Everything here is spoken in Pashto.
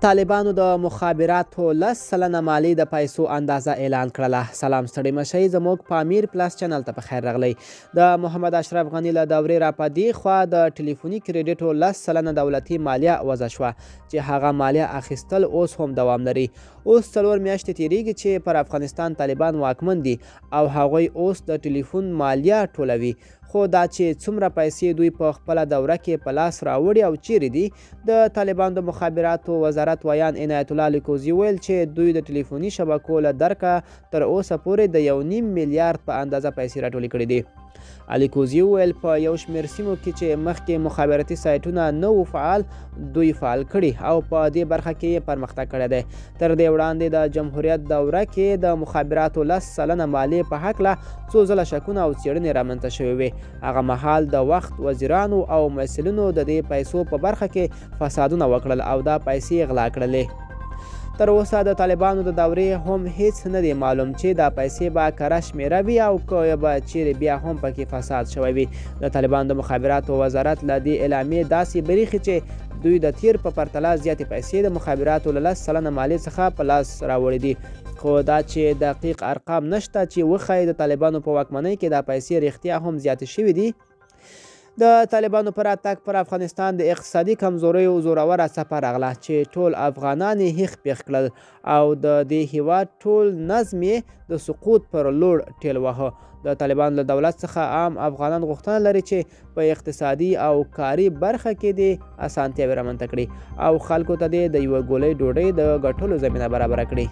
طالبانو د مخابراتو 10% مالي د پیسو اندازه اعلان کړله. سلام ستړي مشئ، زموږ پامیر پلاس چینل ته په خیر راغلی. د محمد اشرف غني له دورې را په دې خوا د ټلیفوني کریډیټو 10% دولتي مالیه وضع شوه چې هغه مالیه اخیستل اوس هم دوام لري. اوس 4 میاشتې تیریږي چې پر افغانستان طالبان واکمن دي او هغوی اوس د ټلیفون مالیه ټولوي، خو دا چې څومره پیسې دوی په خپله دوره کې په لاس راوړي او چیرې دي، د طالبانو د مخابراتو وزارت ویاند عنایت الله الکوزي وویل چې دوی د ټلیفوني شبکو له درکه تر اوسه پورې د 1.5 میلیارد په اندازه پیسې راټولې کړې دي. الکوزي وویل په یو شمېر سیمو کې چې مخکې مخابراتي سایټونه نه وو فعال، دوی فعال کړي او په دې برخه کې یې پرمختګ کړی دی. تر دې وړاندې د جمهوریت دوره کې د مخابراتو 10% مالیې په هکله څو ځله شکونه او څېړنې رامنځته شوې وې. هغه مهال د وخت وزیرانو او مسؤلینو د دې پیسو په برخه کې فسادونه وکړل او دا پیسې یې غلا کړلې. تر اوسه د طالبانو د دورې هم هیڅ نه دی معلوم چې دا پیسې به کره شمېره وي او که به چیرې بیا هم پکې فساد شوی وي. د طالبانو د مخابراتو وزارت له دې اعلامیې داسې بریښي چې دوی د تیر په پرتله زیاتې پیسې د مخابراتو له 10% مالیې څخه په لاس راوړي دي، خو دا چې دقیق ارقام نشته چې وښایي د طالبانو په واکمنۍ کې دا پیسې رښتیا هم زیاتې شوې دي. د طالبانو پر راتګ پر افغانستان د اقتصادي کمزوریو زوروره څپه راغله چې ټول افغانان یې هیښ پېښ کړل او د دې هیواد ټول نظم یې د سقوط پر لور ټیل واهه. د طالبانو له دولت څخه عام افغانان غوښتنه لري چې په اقتصادي او کاري برخه کې دې اسانتیاوې رامنځته کړي او خلکو ته دې د یوه ګولۍ ډوډۍ د ګټلو زمینه برابره کړي.